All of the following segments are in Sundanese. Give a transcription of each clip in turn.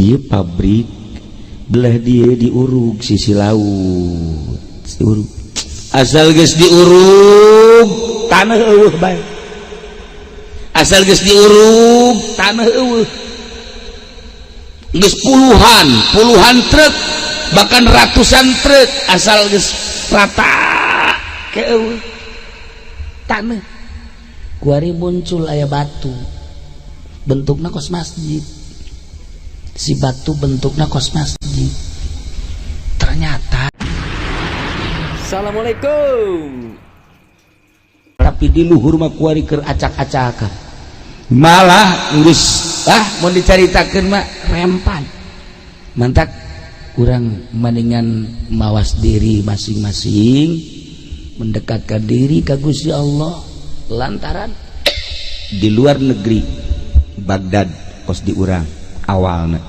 Ieu pabrik belah dia diurug sisi laut, diurug. Asal geus diurug tanah eueuh bae. Asal geus diurug tanah eueuh. Geus puluhan, puluhan truk, bahkan ratusan truk asal geus rata ke eueuh tanah. Kuari muncul aya batu bentukna kos masjid. Si batu bentukna kos masjid. Ternyata Assalamualaikum. Tapi di luhur mah kuari keur acak-acakan. Malah geus ah mun dicaritakeun mah rempan. Mantak kurang mendingan mawas diri masing-masing, mendekatkan diri ka Gusti Allah, lantaran di luar negeri Baghdad kos diurang awalna,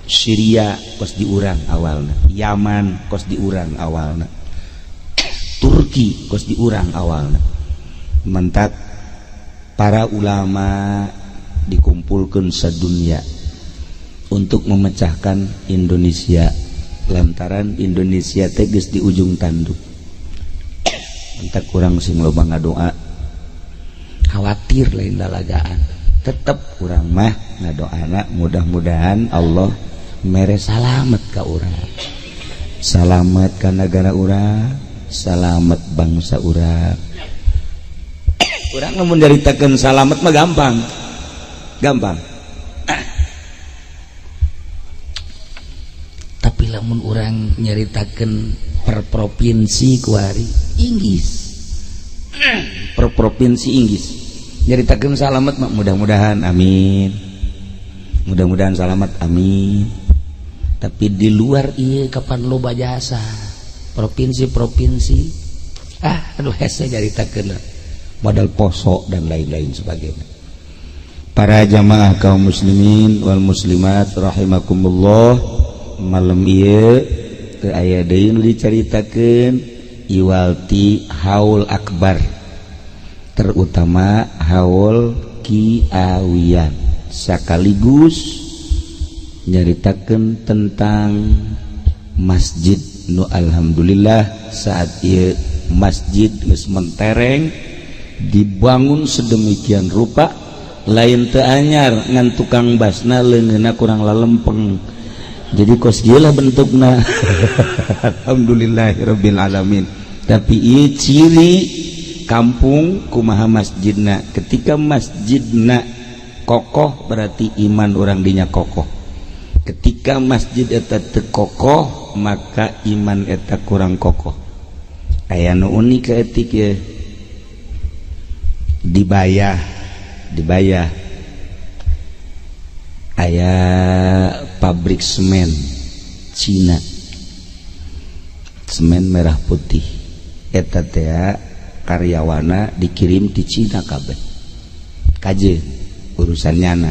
Syria kos diurang awalna, Yaman kos diurang awalna, Turki kos diurang awalna. Mentak para ulama dikumpulkan sedunia untuk memecahkan Indonesia, lantaran Indonesia teh geus di ujung tanduk. Mentak kurang sing loba ngadoa, khawatir lain lalagaan, tetep kurang mah ngadoana mudah-mudahan Allah mere salamet ka urang, salamet ka negara urang, salamet bangsa urang. Urang lamun nyaritakeun salamet mah gampang, gampang. Tapi lamun urang nyaritakeun per provinsi kuari Inggris, per provinsi Inggris nyaritakeun salamet mah mudah-mudahan amin, mudah-mudahan salamet amin. Tapi di luar ieu kapan loba jasa provinsi-provinsi, ah aduh hese nyaritakeun modal Poso dan lain-lain sebagainya. Para jamaah kaum muslimin wal muslimat rahimakumullah, malam ieu teu aya deui nu dicaritakeun iwalti haul akbar, terutama haul Kiawian, sekaligus nyaritakeun tentang masjid nu alhamdulillah saat ieu masjid geus mentereng dibangun sedemikian rupa, lain teu anyar ngan tukang basna leungeunna kurang lalempeng, jadi kos ieu lah bentukna. Alhamdulillahirabbil alamin. Tapi ieu ciri kampung kumaha masjidna, ketika masjidna kokoh berarti iman orang dinya kokoh, ketika masjid eta teu kokoh maka iman eta kurang kokoh. Aya nu unik ke etik ye, dibayah, dibayah aya pabrik semen Cina, semen merah putih eta teh karyawana dikirim di Cina kabeh, kaje urusan nyana.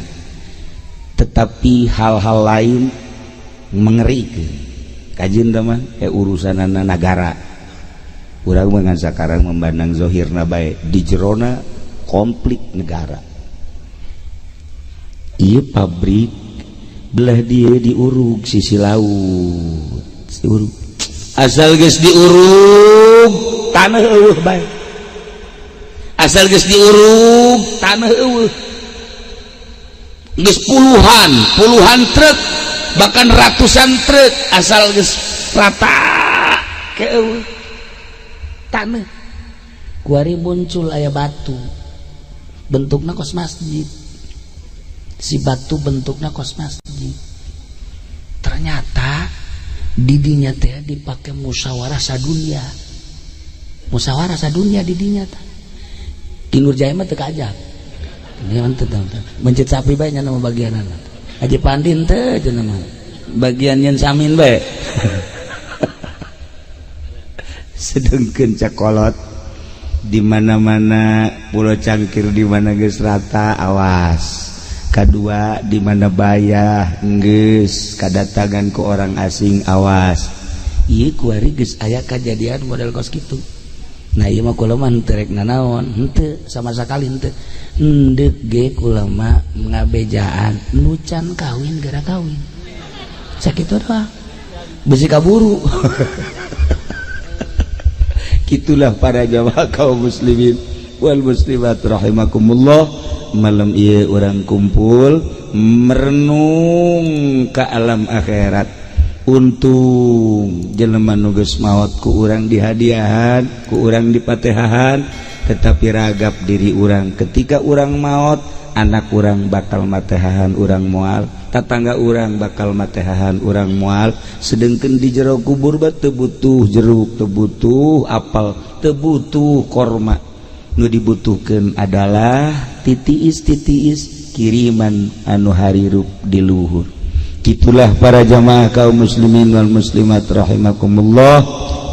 Tetapi hal-hal lain mengerikan kajian teman, urusanana nagara. Urang mah sekarang memandang zohirna bae, di jerona konflik negara. Ieu pabrik belah dia diurug sisi laut, diurug. Asal geus diurug tanah eueuh bae. Asal geus diurug tanah eueuh. Geus puluhan, puluhan truk, bahkan ratusan truk asal geus rata ke eueuh tanah. Kuari muncul aya batu bentukna kos masjid. Si batu bentukna kos masjid. Ternyata didinya teh dipakai musyawarah sadunia, musyawarah sadunia didinya teh. Ki Nurjaya mah teu kaajak. Mencit sapi bae nya nama bagianana. Haji Pandin teh cenah mah. Bagian nyen samin bae. Sedengkeun cakolot di mana-mana Pulau Cangkir di mana geus rata awas. Kadua di mana bayah geus kadatangan ku orang asing awas. Ieu kuari geus aya kajadian model kos kitu. Nah ieu mah kula mah henteu rek nanaon, henteu sama sakali henteu. Endek ge kula mah ngabejaan nu can kawin gara kawin. Sakitu doang. Besi kaburu. Itulah para jamaah kaum muslimin wal muslimat rahimakumullah. Malam ieu urang kumpul merenung ke alam akhirat. Untung jelema nu geus maot ku urang dihadiahan, ku urang dipatehahan, tetapi ragap diri urang ketika urang maot, anak urang bakal matehahan urang moal, tatangga urang bakal matehahan urang moal. Sedengkeun di jero kubur ba teu butuh jeruk, teu butuh apel, teu butuh korma. Nu dibutuhkeun adalah titiis-titiis kiriman anu harirup di luhur. Itulah para jamaah kaum muslimin wal muslimat rahimakumullah.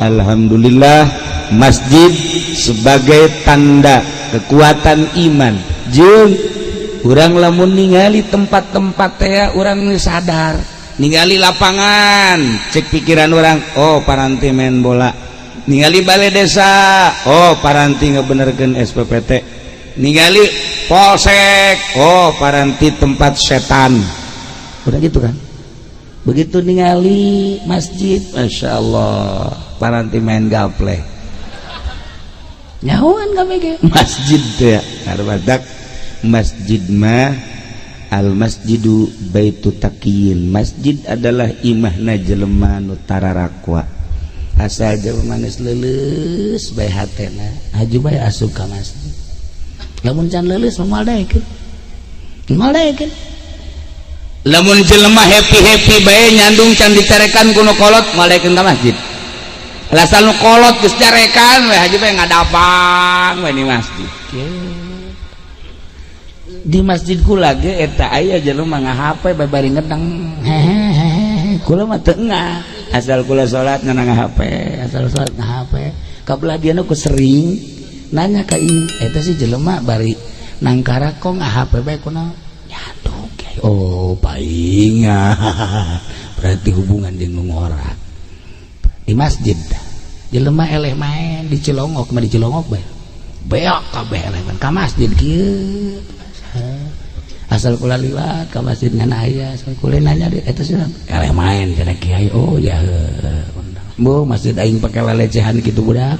Alhamdulillah, masjid sebagai tanda kekuatan iman. Jeung urang lamun ningali tempat-tempat teh urang sadar, ningali lapangan cek pikiran urang, oh paranti main bola. Ningali balai desa, oh paranti ngebenerkeun SPPT. Ningali polsek, oh paranti tempat setan. Udah gitu kan. Begitu ningali masjid, Masya Allah, paranti main gaple. Nyahuan KBG masjid teh ya. Karbadak masjid mah al masjidu baitu taqiyin. Masjid adalah imahna jelema nu tararakwa. Asal jelema geus leuleus bae hatena, haju bae asup ka masjid. Lamun can leuleus mah moal daekeun. Moal daekeun. Lamun jelema happy-happy bae nyandung can dicarekan ku nu kolot, moal daekeun ka masjid. Asal nu kolot geus carekan we haju bae ngadapang we di masjid. Di masjid kula ge eta aya jelema nga-HP bae bari ngedeng. Hehehe, kula mah teu engah. Asal kula salat ngan nga-HP, asal salat nga-HP. Kabelah dieu ku sering nanya ka ieu, eta si jelema bari nangkara kok nga-HP bae kunaon? Nyandung kiai. Oh, painga. Berarti hubungan jeung nu ngora. Di masjid jelema eleh main di Cilongok mah di Cilongok bae. Beak kabeh eleh main ka masjid kieu. Asal kula liwat ka masjid ngan aya, asal kula nanya di eta sih eleh main cenah kiai. Oh ya. Bu, masjid aing pake lelecehan kitu budak.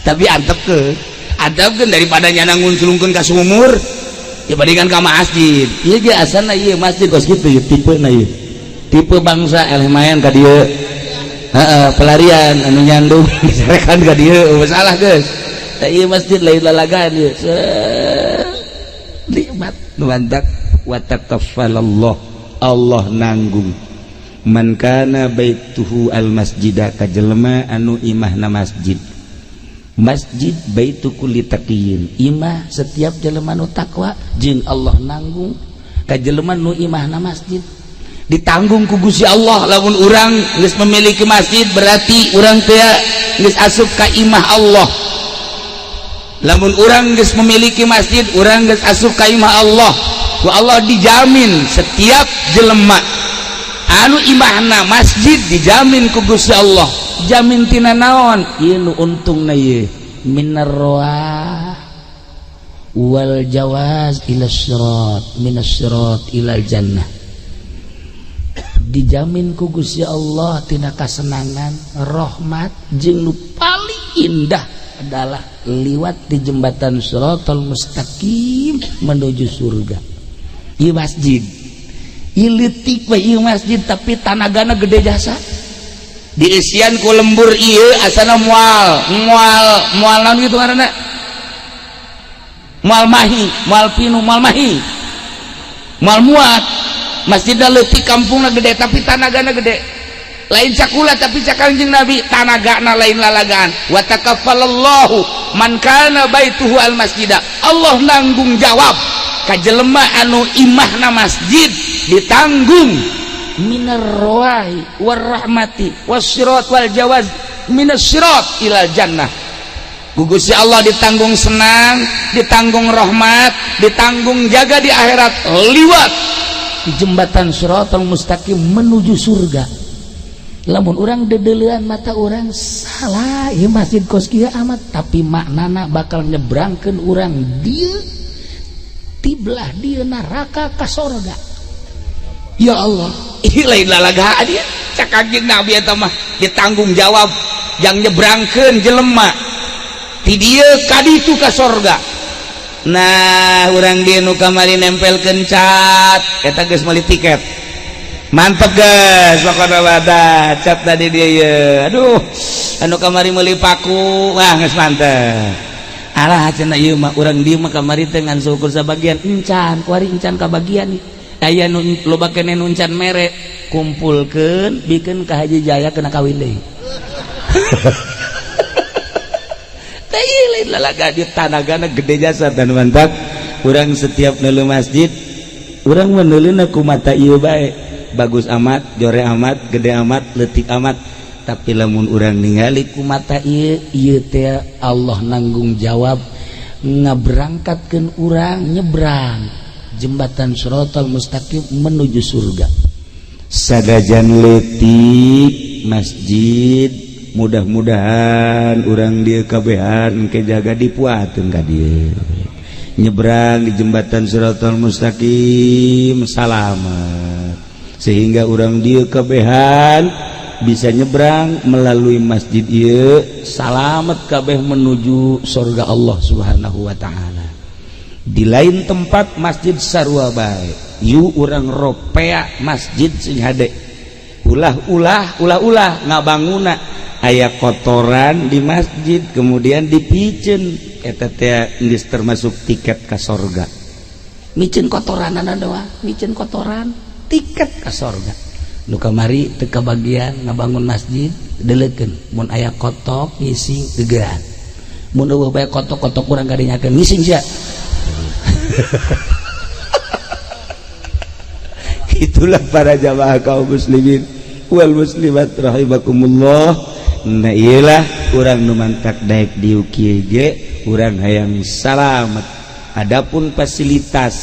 Tapi antepkeun. Antepkeun daripada nyana ngunculungkeun ka sumur dibandingkan ka masjid. Ieu ge asalna ieu masjid kos kitu ieu tipena ieu. Tipe bangsa eleh main ka dieu. Heeh, pelarian anu nyandung disarekan ka dieu, masalah geus. Tah ieu masjid lain lalagaan ieu. Nikmat nu mantak wa takaffalallah. Allah nanggung. Man kana baituhu al masjida ka jelema anu imahna masjid. Masjid baitu kulli taqiyin, imah setiap jelema nu takwa jeung Allah nanggung ka jelema nu imahna masjid. Ditanggung ku Gusti Allah. Lamun urang geus memiliki masjid berarti urang teh geus asup ka imah Allah. Lamun urang geus memiliki masjid, urang geus asup ka imah Allah. Ku Allah dijamin setiap jelema anu imahna masjid dijamin ku Gusti Allah. Jamin tina naon? Ieu nu untungna ieu minar roah wal jawaz ila sirat, minas sirat ilal jannah. Dijamin ku Gusti Allah tina kasenangan, rahmat jeung nu paling indah adalah liwat di jembatan Shiratal Mustaqim menuju surga. Ieu masjid. Ieu leutik we ieu masjid tapi tanagana gede jasa. Diisian ku lembur ieu asana moal, moal, moal naon kitu ngaranna? Moal mahi, moal pinu, moal mahi. Moal muat. Masjidna leutik, kampungna gede tapi tanagana gede. Lain cakula tapi cak Kanjeng Nabi tanagana lain lalagaan. Wa takaffalallahu man kana baituhu al masjida. Allah nanggung jawab ka jelema anu imahna masjid ditanggung minar rawahi war rahmati was sirat wal jawaz minas sirat ilal jannah. Ku Gusti Allah ditanggung senang, ditanggung rahmat, ditanggung jaga di akhirat liwat di jembatan Shiratal Mustaqim menuju surga. Lamun urang dedelean mata urang salah ieu masjid kos kieu amat, tapi maknana bakal nyebrangkeun urang dieu Ti belah dieu neraka ka sorga. Ya Allah, ih lain lalagaan ieu. Cak Kanjeng Nabi eta mah ditanggung jawab yang nyebrangkeun jelema ti dieu ka ditu ka sorga. Nah, urang dieu nu kamari nempelkeun cat eta geus meuli tiket. Mantep guys, pokokna mah cat tadi dia ye. Aduh, anu kamari meuli paku, wah geus mantep. Alah cenah ieu mah urang dieu mah kamari teh ngan syukur sabagian encan, kuari encan kabagian nih. Aya nu loba keneh nu encan mere, kumpulkeun bikeun ka Haji Jaya kena kawin deui. Teh ieu lain lalaga di tanagana gede jasa dan mantap. Urang setiap neuleu masjid, urang meneuleuna ku mata ieu bae. Bagus amat, jore amat, gede amat, leutik amat. Tapi lamun urang ningali ku mata ieu, ieu teh Allah nanggung jawab ngaberangkatkeun urang nyebrang jembatan Shiratal Mustaqim menuju surga. Sadajan leutik masjid, mudah-mudahan urang dieu kabehan engke jaga dipuateun ka dieu. Nyebrang di jembatan Shiratal Mustaqim salamet, sehingga urang dieu kabehan bisa nyebrang melalui masjid ieu salamet kabeh menuju surga Allah Subhanahu wa taala. Di lain tempat masjid sarua bae, yu urang ropea masjid sing hade. Ulah-ulah ulah-ulah ngabanguna aya kotoran di masjid kemudian dipiceun eta teh geus termasuk tiket ka sorga. Miceun kotoranana doang, miceun kotoran tiket ka sorga. Nu kamari teu kabagian ngabangun masjid deleukeun mun aya kotok ngising gegeran. Mun eueuh bae kotok-kotok urang kadinyakeun ngising sia. Itulah para jamaah kaum muslimin wal muslimat rahimakumullah. Nah iyalah urang nu mantak daek diuk kieu ge urang hayang salamet. Adapun fasilitas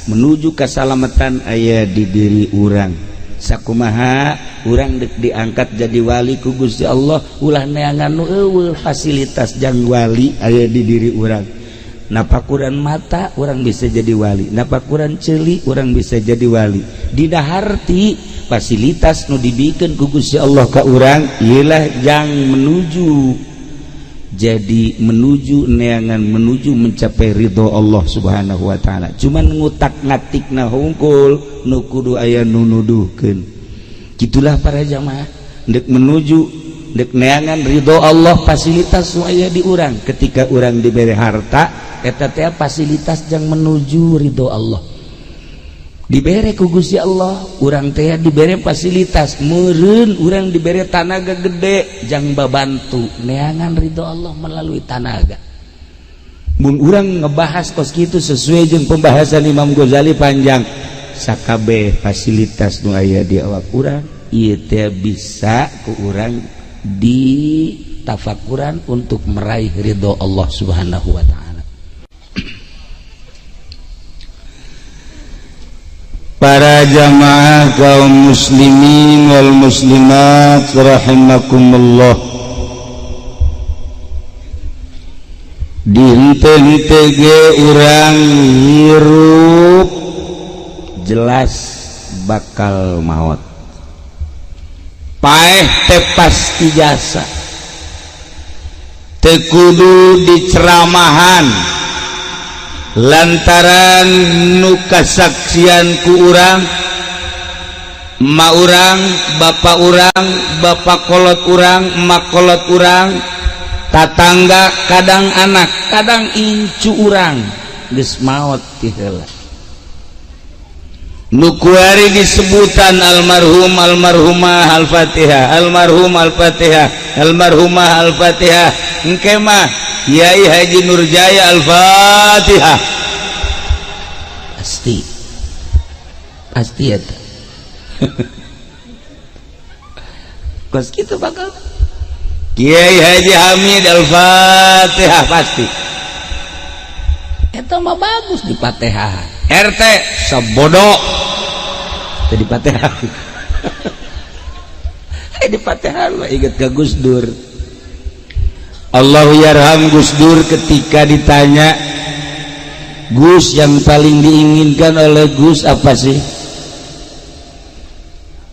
menuju keselamatan aya di diri urang. Sakumaha urang dek diangkat jadi wali ku Gusti Allah, ulah neangan nu eueuh fasilitas jang wali aya di diri urang. Napakuran mata urang bisa jadi wali, napakuran ceuli urang bisa jadi wali. Dina harti fasilitas nu dibikeun ku Gusti Allah ka urang ialah jang menuju jadi menuju neangan menuju mencapai ridho Allah Subhanahu wa taala. Cuman ngutak-ngatikna hungkul nu kudu aya nu nuduhkeun. Gitulah para jamaah ndek menuju ndek neangan ridho Allah fasilitas nu aya di urang. Ketika urang dibere harta eta teh fasilitas jang menuju ridho Allah. Dibere ku Gusti Allah urang teh dibere fasilitas meureun urang dibere tanaga gede jang babantu neangan ridho Allah melalui tanaga. Mun urang ngebahas kos kitu sesuai jeung pembahasan Imam Ghazali panjang, sakabeh fasilitas nu aya di awak urang ieu teh bisa ku urang ditafakuran untuk meraih ridho Allah Subhanahu wa taala. Para jamaah kaum muslimin wal muslimat rahimakumullah, dihente-hente ge urang hirup jelas bakal maot, paeh teh pasti jasa, teu kudu diceramahan lantaran nu kasaksian ku urang, ma urang, bapak urang, bapak kolot urang, emak kolot urang, tatangga, kadang anak, kadang incu urang geus maot ti heula. Nu kuari disebutan almarhum, almarhumah, al-Fatihah, almarhum, al-Fatihah, almarhumah, al-Fatihah, engke mah Kiai Haji Nurjaya al-Fatihah. Pasti pasti eta. Kos kitu bakal Kiai Haji Hamid al-Fatihah pasti. Eta mah bagus di Fatihah. RT sebodoh teu di Fatihah. Di Fatihah mah inget ka Gus Dur. Allahu yarham Gus Dur ketika ditanya Gus, yang paling diinginkan oleh Gus apa sih?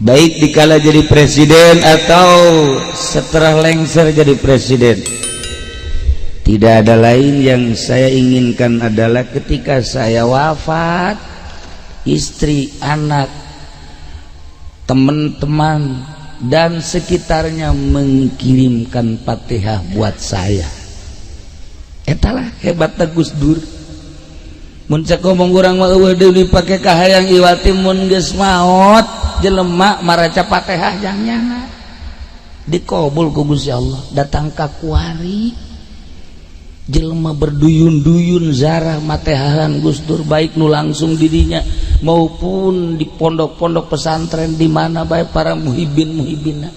Baik dikala jadi presiden atau setelah lengser jadi presiden. Tidak ada lain yang saya inginkan adalah ketika saya wafat, istri, anak, teman-teman dan sekitarnya mengirimkan Fatihah buat saya. Etalah hebat Gus Dur. Mun cek ngomong urang mah euweuh deui dipake kahayang iwati mun geus maot jelema maraca Fatihah jang nyana. Dikabul ku Gusti Allah, datang ka kuari jelema berduyun-duyun zarah matehahan Gus Dur, baik nu langsung didinya maupun di pondok-pondok pesantren di mana baik para muhibin-muhibina.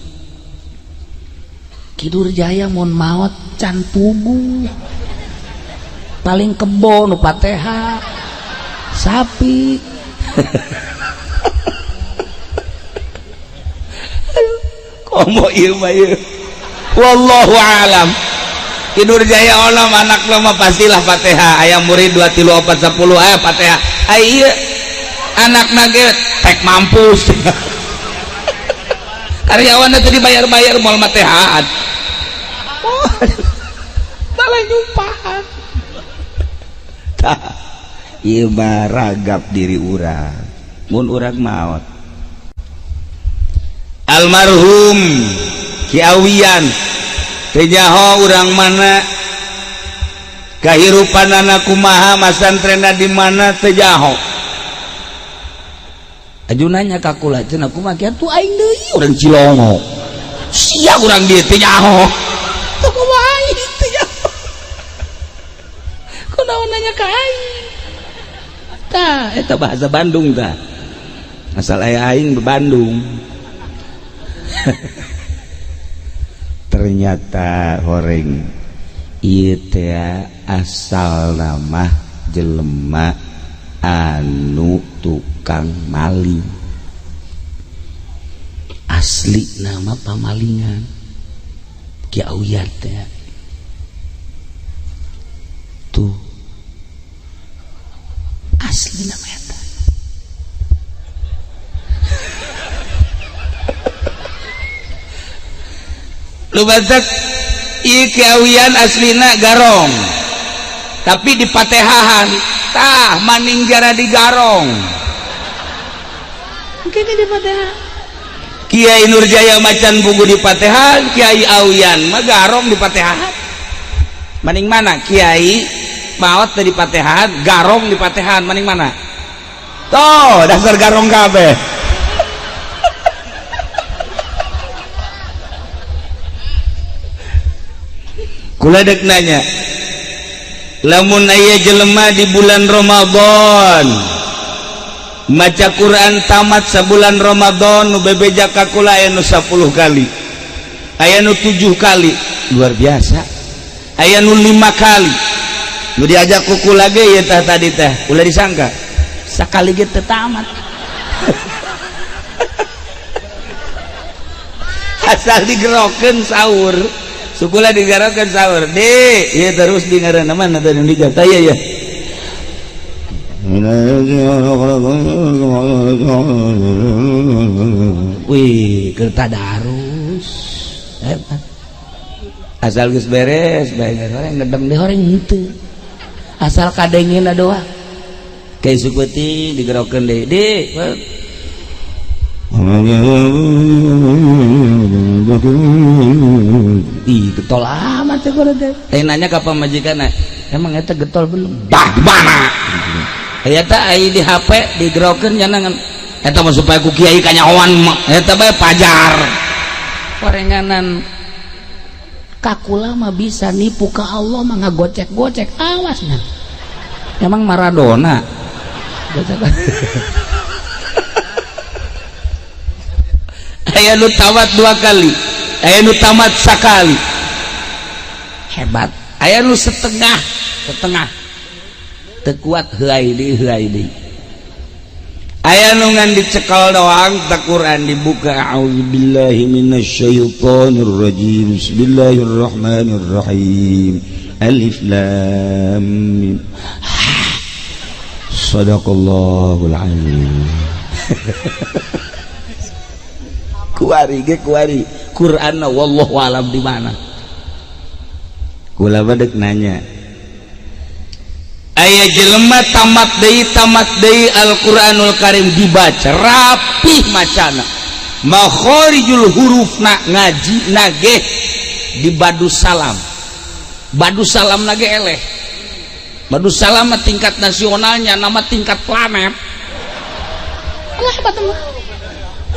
Ki Durjaya mun maot can puguh, paling kebo nu Fatihah sapi. Komo ieu mah ieu, wallahu alam. Ki Durjaya olam anak lo mah pastilah Fatihah, aya murid 2 3 4 10 aya Fatihah. Ai ieu anak nage tek mampus. Karyawan teh dibayar-bayar moal matehaan. Oh, malah nyumpahan. Tah, ieu mah ragap diri urang. Mun urang maot. Almarhum Ki Awian teu nyaho urang mana, kahirupanana kumaha, masantrena di mana teu nyaho. Aju nanya ka kula, cenah kumaha kieu tuh aing deui urang Cilongo. Sia urang dieu teu nyaho. Teu kumaha aing teu nyaho. Kunaon nanya ka aing? Tah, eta bahasa Bandung tah. Asal aya aing Bandung. Ternyata horeng ieu teh asal nama jelema anu tukang maling, asli nama pamalingan Ki Awian teh tuh asli nama eta. Lu baca ieu Ki Awian aslina garong, tapi di patehahan tah maning jara di garong. Kene di patehan. Kiai Nurjaya macan bugu di patehan, Kiai Awian mah garong di patehan. Maning mana? Kiai maot di patehan, garong di patehan, maning mana? Toh, dasar garong kabeh. Kula dek nanya, lamun aya jelema di bulan Ramadan maca Quran tamat sabulan Ramadan, nu bebeja ka kula aya nu 10 kali, aya nu 7 kali, luar biasa, aya nu 5 kali, nu diajak ku kula ge ieu tah tadi teh ulah disangka sakali ge teu tamat. Asal digerokeun sahur, sukula digerokeun sahur de ieu terus di ngaranna mana tadi nu dijawab tah ieu ya. Wih, keur tadarus. Hebat. Asal geus beres, bae horeng ngedeng deh horeng henteu. Asal kadengena doa. Ka isuk peuting digerokeun deui. Di. Ih, getol amat teh teh. Teh nanya ka pamajikanna, emang eta getol belum? Bah, di mana? Eta ai di HP digerokeun nya ngan eta mah supaya ku kiai kanyahoan eta bae pajar. Korenganan kakula mah bisa nipu ka Allah mah ngagocek-gocek, awas nya. Emang Maradona. Aya nu tamat 2 kali, aya nu tamat sakali. Hebat. Aya nu setengah, setengah. Teu kuat heuay deui, heuay deui. Aya nu ngan dicekel doang teh Quran dibuka, a'udzubillahi minasyaitonir rajim, bismillahirrahmanirrahim, alif lam mim. Sadaqallahul azim. Kuari ge kuari Quran wallahu alam di mana. Kula mah deuk nanya. Aya jelema tamat deui Al-Qur'anul Karim dibaca rapih macana. Makharijul hurufna ngaji nage di Badus Salam. Badus Salam nage eleh. Badus Salam tingkat nasionalnya, nama tingkat planet. Allah hebat mah.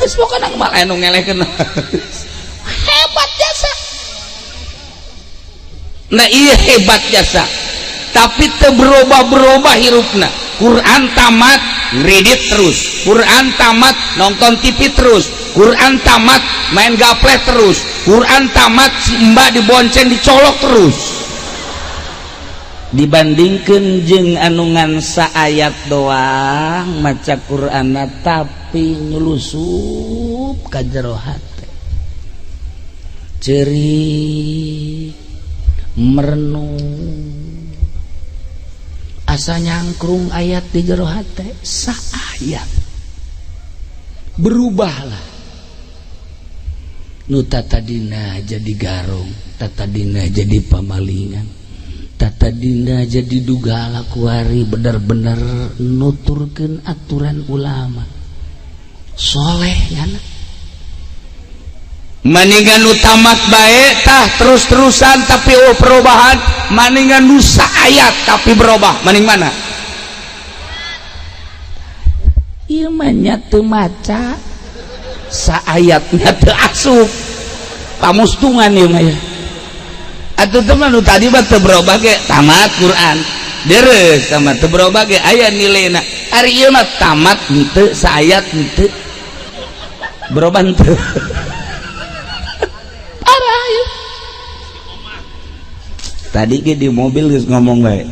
Geus pokona malah anu ngelehkeun. Hebat jasa. Nah iya hebat jasa. Tapi teu berubah-berubah hirupna. Quran tamat ngredit terus. Quran tamat nonton TV terus. Quran tamat main gapleh terus. Quran tamat si mbak dibonceng dicolok terus. Dibandingkan jeung anu ngan saayat doang maca Qur'anna tapi nyulusup ka jero hate. Ceurik merenung asa nyangkrung ayat di jero hate saayat berubahlah nu tatadina jadi garong, tatadina jadi pamalingan, tatadina jadi dugala kuari bener-bener nuturkeun aturan ulama soleh nyana. Maningan nu tamat bae tah terus-terusan tapi oh perubahan, maningan nu saayat tapi berubah, maning mana? Ieu mah nya teu maca saayatnya teu asup pamustungan ieu mah ya. Atuh teh mah nu tadi mah teu berubah ge tamat Quran deres tamat teu berubah ge aya nilaina. Ari ieu mah tamat henteu saayat henteu berubah henteu. Parah ieu. Tadi ge di mobil geus ngomong bae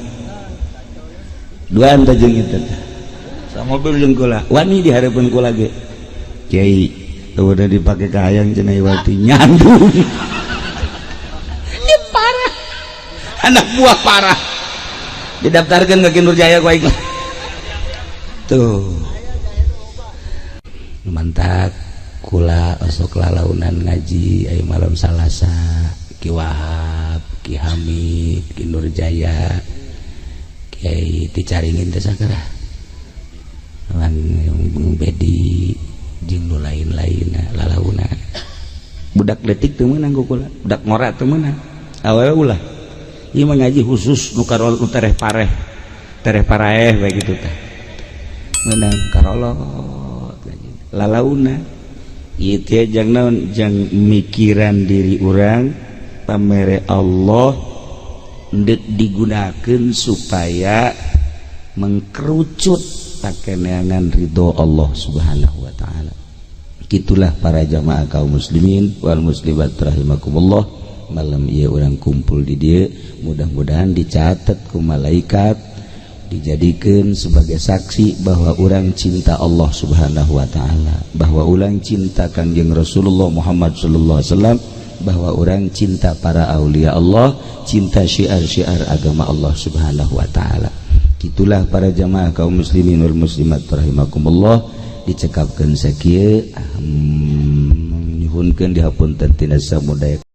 duaan teh jeung itu teh sa mobil jeung kula wani di hareupeun kula ge kiai teu udah dipake ka hayang cenah iwati nyandung. Ini parah, anak buah parah didaftarkan ke Ki Nurjaya ku aing tuh mantap. Kula osok lalaunan ngaji ayo malam Salasa Ki Wahab, Ki Hamid, Ki Nurjaya, Kiai Ticaringin teh sakara lan Bung Bedi jeung nu lain-lainna lalaunan. Budak leutik teu meunang ku kula, budak ngora teu meunang. Awewe ulah. Ieu mah ngaji khusus nu karol nu tereh pareh. Tereh paraeh bae kitu tah. Meunang karolot lalaunan. Ieu teh jang naon jang mikiran diri urang pamere Allah deuk digunakeun supaya mengkerucut pakeneangan ridho Allah Subhanahu wa taala. Gitulah para jamaah kaum muslimin wal muslimat rahimakumullah. Malam ieu urang kumpul di dieu mudah-mudahan dicatat ku malaikat, dijadikan sebagai saksi bahwa orang cinta Allah Subhanahu wa taala, bahwa orang cinta Kangjeng Rasulullah Muhammad sallallahu alaihi wasallam, bahwa orang cinta para aulia Allah, cinta syiar-syiar agama Allah Subhanahu wa taala. Gitulah para jamaah kaum muslimin wal muslimat rahimakumullah. Dicekapkeun sakieu, nyuhunkeun dihapunten tina samudaya.